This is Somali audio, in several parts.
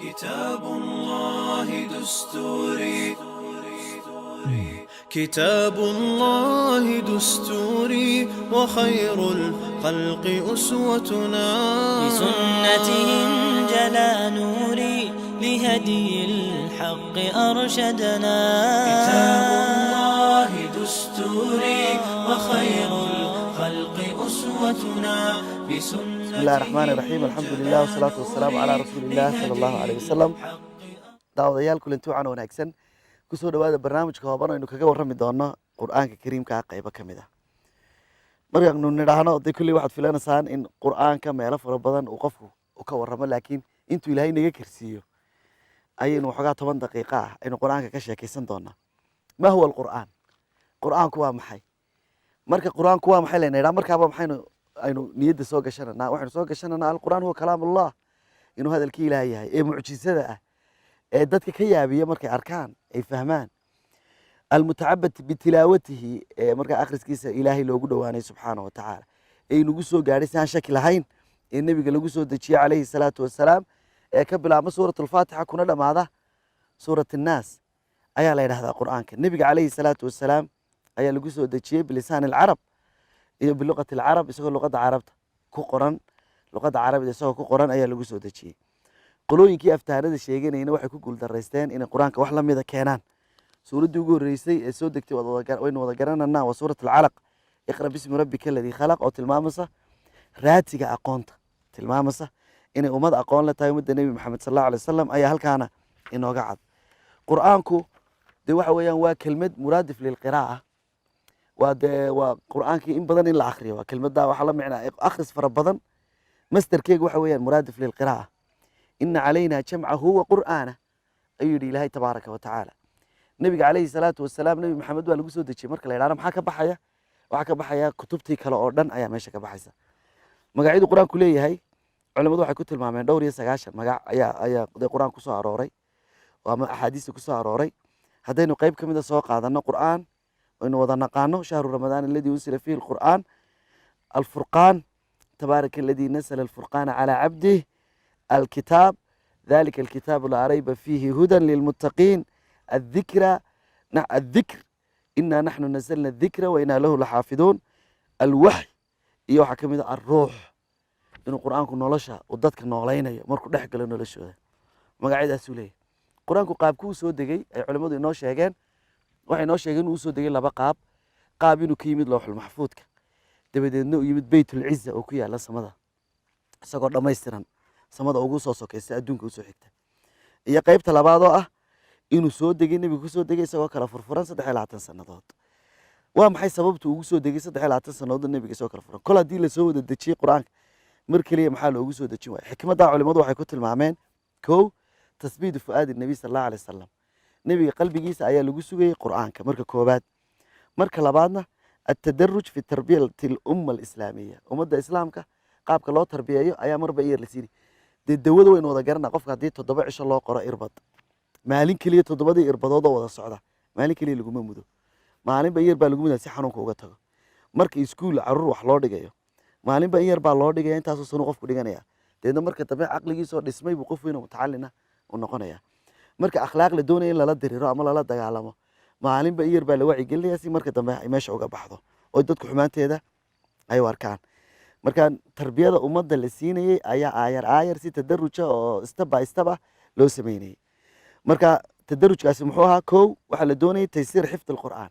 كتاب الله دستوري، كتاب الله دستوري، وخير الخلق أسوتنا. بسنته انجلى نوري، لهدي الحق أرشدنا. كتاب الله دستوري، وخير الخلق أسوتنا. بسم الله الرحمن الرحيم، الحمد لله والصلاة والسلام على رسول الله صلى الله عليه وسلم. Daawadayaal, kulanti wacan wanaagsan. Kusoo dhawaada barnaamijka kooban aynu kaga warrami doono Qur-aanka Kariimka ah qeybo ka mid ah. Markaanu nidhaahno dee kulley waxaad filanaysaan in Qur-aanka meelo fara badan uu qofku uu ka warramo, laakiin intuu Ilaahay naga karsiiyo ayaynu waxoogaa 10 daqiiqo ah aynu Qur-aanka ka sheekaysan doonaa. ما هو القرآن? Qur-aanku waa maxay? Marka Qur-aanku waa maxay layna idhaha, markaaba maxaynu aynu niyadda soo gashananaa? Waxaynu soo gashananaa القرآن هو كلام الله, inuu hadalkii Ilaah yahay ee mucjisada ah ee dadka ka yaabiya markay arkaan ay fahmaan, المتعبد بتلاوته, ee markaa akhriskiisa Ilaahay loogu dhowaanay subxaanahu wa tacaala, ee inagu soo gaadhay si aan shaki lahayn, ee Nebiga lagu soo dejiyey calayhi salaatu wasalaam, ee ka bilaabma Suurat Alfaatixa kuna dhammaada Suurat Annaas ayaa la yidhahdaa Qur'aanka. Nebiga calayhi salaatu wasalaam ayaa lagu soo dejiyey بلسان العرب iyo بلغة العرب, isagoo luqadda Carabta ku qoran, luqadda Carabida isagoo ku qoran ayaa lagu soo dejiyey. Qolooyinkii aftahanada sheeganayna waxay ku guuldaraysteen inay Qur-aanka wax lamida keenaan. Suuraddii ugu horreysay ee soo degtay waynu wada garananaa, waa Suurat Alcalaq, اقرأ باسم ربك الذي خلق, oo tilmaamaysa raatiga aqoonta, tilmaamaysa inay ummad aqoon la tahay ummadda Nebi Maxamed sal Allahu alay wasalam, ayaa halkaana inooga cad. Qur-aanku dee waxa weeyaan waa kelmad مرادف للقراءة, waa dee waa Qur-aankii in badan in la akriyo. Waa kelmadda waxaa la micnaa akhris fara badan. Masdarkeegu waxa weeyaan مرادف للقراءة. إن علينا جمعه وقرآنه ayuu yidhi Ilaahay tabaaraka wa tacaala. Nebiga calayhi salaatu wasalaam, Nebi Maxamed waa lagu soo dejiyey marka la yidhahdo, maxaa ka baxaya? Waxaa ka baxaya kutubtii kale oo dhan ayaa meesha ka baxaysa. Magacyadu Qur-aanku leeyahay culimadu waxay ku tilmaameen dhowr iyo sagaashan magac ayaa dee Qur-aan kusoo arooray ama axaadiista kusoo arooray. Haddaynu qayb ka mida soo qaadano, Qur'aan aynu wada naqaano, شهر رمضان الذي أنزل فيه القرآن, الفرقان, تبارك الذي نزل الفرقان على عبده, الكتاب, ذلك الكتاب لا ريب فيه هدى للمتقين, الذكرى, الذكر, إنا نحن نزلنا الذكر وإنا له لحافظون, الوحي, iyo waxaa ka mid ah الروح, inuu Qur-aanku nolosha uu dadka noolaynayo markuu dhex galo noloshooda. Magacyadaasuu leeyahay Qur-aanku. Qaabkuu soo degay ay culimmadu inoo sheegeen, waxay inoo sheegeen inuu usoo degay laba qaab. Qaab inuu ka yimid Looxul Maxfuudka, dabadeedna uu yimid Beytulciza oo ku yaala samada, isagoo dhammaystiran, samada ugu soo sokaysa adduunka usoo xigta, iyo qaybta labaad oo ah inuu soo degay, Nebigu kusoo degay isagoo kala furfuran 23 sannadood. Waa maxay sababtu ugu soo degay 23 sannadood nebiga isagoo kala furan? Kol haddii lasoo wada dejiyey Qur-aanka mar keliya, maxaa loogu soo dejin waaya? Xikmaddaa culimadu waxay ku tilmaameen: kow, تثبيت فؤاد النبي صلى الله عليه وسلم, nebiga qalbigiisa ayaa lagu sugayey Qur-aanka marka koobaad. Marka labaadna, التدرج في تربية الأمة الإسلامية, ummadda Islaamka qaabka loo tarbiyeeyo ayaa marba iyar la siinay. Dee dawada waynu wada garanaa. Qofka haddii 7 cisho loo qoro irbad, maalin keliya toddobadii irbadood oo wada socda maalin keliya laguma mudo. Maalinba in yar baa lagu mudaa si xanuunka uga tago. Marka iskuul caruur wax loo dhigayo, maalinba in yar baa loo dhigaya, intaasoo sanu qofku dhiganaya. Deedna marka dambe caqligiisoo dhismay buu qof weyn oo mutacalina u noqonaya. Marka akhlaaq la doonaya in lala diriro ama lala dagaalamo, maalinba in yar baa la wacyigelinaya si marka dambe ay meesha uga baxdo oo dadku xumaanteeda ay u arkaan. Marka tarbiyada ummadda la siinayey ayaa aayar aayar si tadaruja oo step by step ah loo sameynayey. Marka tadarujkaasi muxuu ahaa? Kow, waxaa la doonayay تيسير حفظ القرآن,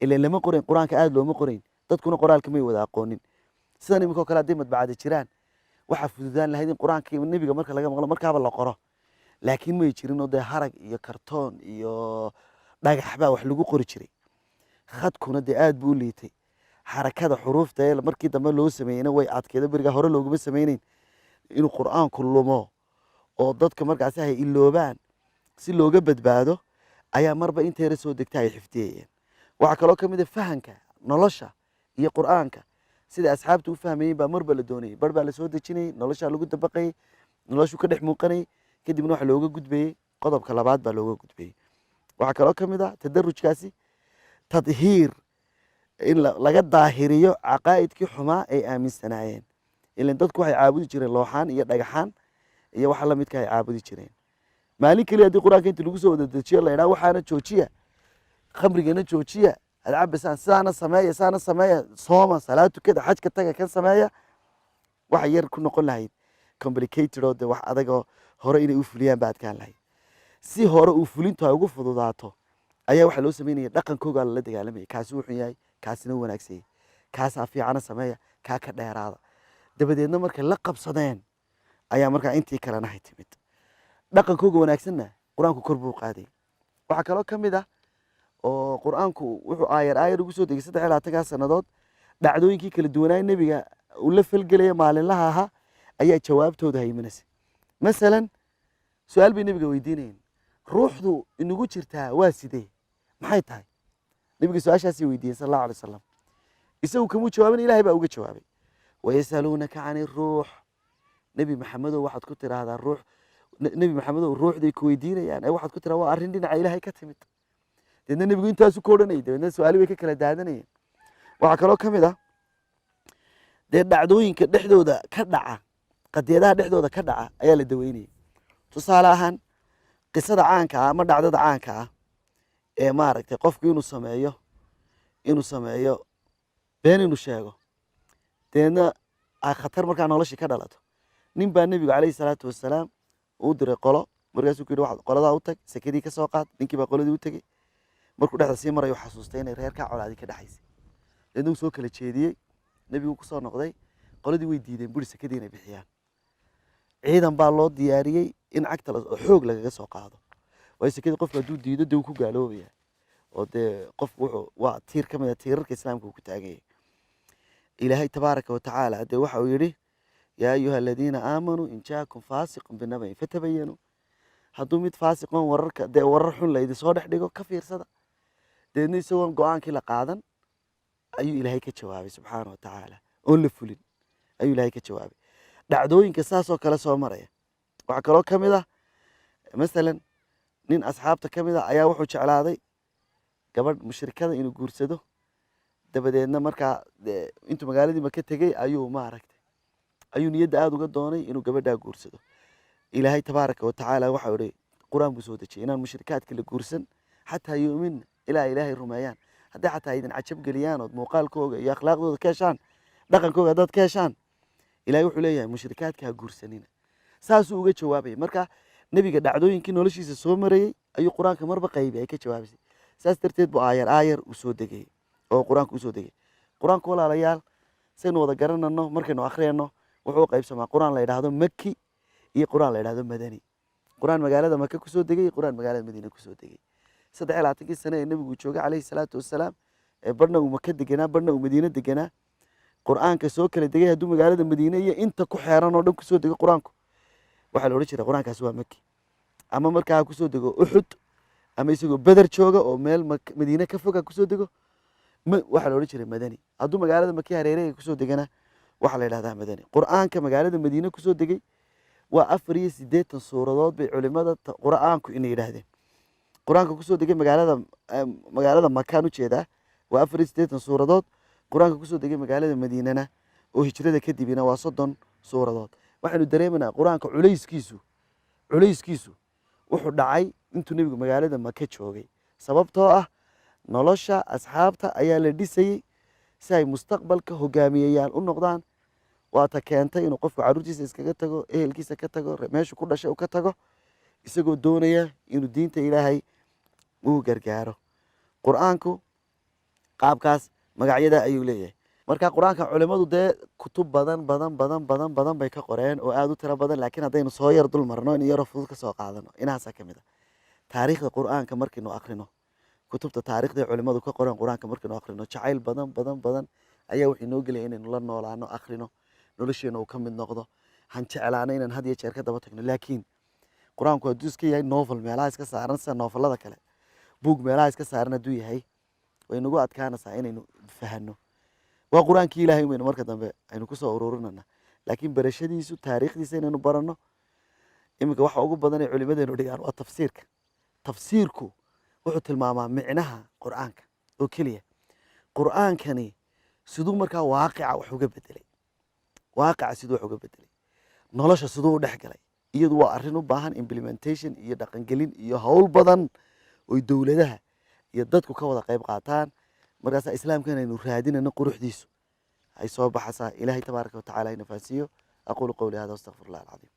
ilan lama qorayn Qur-aanka, aada looma qorayn, dadkuna qoraalka may wada aqoonin. Sidan iminkoo kale hadday madbacada jiraan, waxaa fududaan lahayd in Qur-aanka nebiga marka laga maqlo markaaba la qoro, laakiin may jirin oo dee harag iyo kartoon iyo dhagax baa wax lagu qori jiray. Khadkuna dee aad buu u liitay. Xarakada xuruufta ee markii dambe loo sameeyeyna way adkeeda, berigaa hore looguma sameyneyn. Inuu Qur-aanku lumo oo dadka markaasi ay iloobaan si looga badbaado ayaa marba inta yara soo degta ay xifdiyayeen. Waxaa kaloo ka mid a fahanka nolosha iyo Qur-aanka sida asxaabtu u fahmayeen baa marba la doonayay. Bar baa lasoo dejinayay, noloshaa lagu dabaqayay, noloshuu ka dhex muuqanayay, kadibna waxa looga gudbayey, qodobka labaad baa looga gudbayey. Waxaa kaloo ka mid ah tadarujkaasi تطهير, in laga daahiriyo caqaa'idkii xumaa ay aaminsanaayeen, ilan dadku waxay caabudi jireen looxaan iyo dhagaxaan iyo waxa lamidka ay caabudi jireen. Maalin keliya haddii Qur-aanka inta lagu soo wada dejiyo la idhaha, waxaana joojiya, khamrigana joojiya, aad cabasaan, sidaana sameeya, sidaana sameeya, sooma, salaad tukada, xajka taga, kan sameeya, waxa yar ku noqon lahayd complicated oo de wax adagoo hore inay u fuliyaan ba adkaan lahayd. Si hore uu fulintu ay ugu fududaato ayaa waxaa loo sameynaya dhaqankoogaa lala dagaalamayay. Kaasi wuxuu yahay, kaasina u wanaagsanyay, kaasaa fiicana sameeya, kaa ka dheeraada. Dabadeedna markay la qabsadeen ayaa markaa intii kalena hay timid. Dhaqankooga wanaagsanna Qur-aanku kor buu qaaday. Waxaa kaloo ka mid ah oo Qur-aanku wuxuu aayar aayar ugu soo degay 23-kaa sannadood, dhacdooyinkii kala duwanaa nebiga uu la falgelaya maalinlaha ahaa ayaa jawaabtooda haymanaysa. Masalan, su-aal bay nebiga weydiinayeen: ruuxdu inagu jirtaa waa sidee, maxay tahay? Nebiga su-aashaasay weydiiyeen sal Allahu alay wasalam. Isagu kamuu jawaabin, Ilahay baa uga jawaabay: ويسألونك عن الروح. Nebi Maxamedow, waxaad ku tiraahdaa ruux, Nebi Maxamedow, ruuxday ku weydiinayaan ee waxaad ku tiraahdaa waa arrin dhinaca Ilaahay ka timid. Deedna nebigu intaasu ka odhanayay, dabeedna su-aali way ka kala daadanayeen. Waxaa kaloo ka mid ah dee dhacdooyinka dhexdooda ka dhaca, qadiyadaha dhexdooda ka dhaca ayaa la daweynayay. Tusaale ahaan, qisada caanka ah ama dhacdada caanka ah ee maaragtay qofku inuu sameeyo been, inuu sheego, deedna ay khatar markaa noloshii ka dhalato. Nin baa nebigu calayhi salaatu wasalaam uu diray qolo. Markaasuu ku yidhi, waxaad qoladaa u tag, sekadii ka soo qaad. Ninkii baa qoladii u tegey. Markuu dhexda sii marayo xasuustay inay reerkaa colaadii ka dhexaysay. Deedna uu soo kala jeediyey, nebigu ku soo noqday. Qoladii way diideen buri sekadii inay bixiyaan. Ciidan baa loo diyaariyey in cagta xoog lagaga soo qaado, waayo sekadii qofku hadduu diido dee wuu ku gaaloobaya, oo dee qofku wuxuu waa tiir ka mid a tiirarka Islaamka uu ku taagan yahay. Ilaahay tabaaraka watacaala dee waxa uu yidhi: يا أيها الذين آمنوا إن جاءكم فاسق بنبإ فتبينوا. Hadduu mid faasiqoon wararka dee warar xun la idin soo dhex dhigo, ka fiirsada. Deedna isagoon go-aankii la qaadan ayuu Ilaahay ka jawaabay subxaana wa tacaala. Oon la fulin ayuu Ilaahay ka jawaabay. Dhacdooyinka saasoo kale soo maraya waxaa kaloo ka mid ah, masalan, nin asxaabta ka mid ah ayaa wuxuu jeclaaday gabadh mushrikada inuu guursado. Dabadeedna markaa dee intuu magaaladii Maka tegey ayuu maaragtay ayuu niyadda aada uga doonay inuu gabadhaa guursado. Ilaahay tabaaraka watacaala waxau ihi, Qur-aan buu soo dejiyey inaan mushrikaadka la guursan حتى يؤمن, ilaa Ilaahay rumeeyaan. Hadday xataa idin cajab geliyaan ood muuqaalkooga iyo akhlaaqdooda ka heshaan, dhaqankooga haddaad ka heshaan, Ilahay wuxuu leeyahay mushrikaadka ha guursanina. Saasuu uga jawaabayay. Marka nebiga dhacdooyinkii noloshiisa soo marayey ayuu Qur-aanka marba qaybi ay ka jawaabaysay. Saas darteed buu aayar aayar u soo degayey oo Qur-aanka usoo degay. Qur-aanku, walaalayaal, saynu wada garanano markaynu akhriyano, wuxuu u qaybsamaa Qur-aan la yidhaahdo maki iyo Qur-aan la yidhahdo madani, Qur-aan magaalada Maka kusoo degay iyo Qur-aan magaalada Madiine kusoo degay. 23-kii sane ee nebigu joogay calayhi salaatu wasalaam, ee barhna uu Maka deganaa, barhna uu Madiine deganaa, Qur-aanka soo kala degay hadduu magaalada Madiine iyo inta ku xeeran oo dhan kusoo dego, Qur-aanku waxaa la odhan jiray Qur-aankaasi waa maki. Ama markaa kusoo dego Uxud ama isagoo Beder jooga oo meel Madiine ka foga kusoo dego, waxaa la odhan jiray madani. Hadduu magaalada Maki hareereyga kusoo degana, waxaa la yidhahdaa madani. Qur-aanka magaalada Madiine kusoo degay waa 84 suuradood bay culimada Qur-aanku inay yidhaahdeen. Qur-aanka kusoo degay magaalada Makaan ujeedaa waa 84 suuradood. Qur-aanka kusoo degay magaalada Madiinana oo hijrada kadibina waa 30 suuradood. Waxaynu dareemanaa Qur-aanka culayskiisu wuxuu dhacay intuu nebigu magaalada Maka joogay, sababtoo ah nolosha asxaabta ayaa la dhisayey si ay mustaqbalka hogaamiyeyaal u noqdaan. Waata keentay inuu qofku carruurtiisa iskaga tago, ehelkiisa ka tago, meeshu ku dhashay uu ka tago, isagoo doonaya inuu diinta Ilaahay uu gargaaro. Qur-aanku qaabkaas magacyada ayuu leeyahay. Marka Qur-aanka culimadu dee kutub badan badan badan badan badan bay ka qoreen oo aada u tiro badan, laakiin haddaynu soo yar dul marno, in yaroo fudud ka soo qaadano, inahaasaa ka mid a. Taariikhda Qur-aanka markaynu akrino, kutubta taariikhda culimadu ka qoreen Qur-aanka markaynu akrino, jacayl badan badan badan ayaa wuxuu inoo gelaya inaynu la noolaano, akrino, nolosheena uu ka mid noqdo, han jeclaano inaan had iyo jeer ka daba tagno. Laakiin Qur-aanku hadduu iska yahay novel meelaha iska saaran sida novelada kale, buug meelaha iska saaran hadduu yahay, way nagu adkaanaysaa inaynu fahanno. Waa Qur-aankii Ilahay baynu marka dambe aynu kusoo ururinana, laakiin barashadiisu, taariikhdiisa inaynu baranno, iminka waxa ugu badan ee culimadeenu dhigaan waa tafsiirka. Tafsiirku wuxuu tilmaamaa micnaha Qur-aanka oo keliya. Qur-aankani siduu markaa waaqica wax uga bedelay, waaqica siduu wax uga bedelay, nolosha siduu u dhex galay. Iyadu waa arrin u baahan implementation iyo dhaqangelin iyo hawl badan oy dowladaha iyo dadku ka wada qayb qaataan. Markaasaa islaamkan aynu raadinayno quruxdiisu ay soo baxaysaa. Ilaahay tabaaraka watacaala ina fahansiiyo. Aqulu qawli hada, astaqfir Allah alcadiim.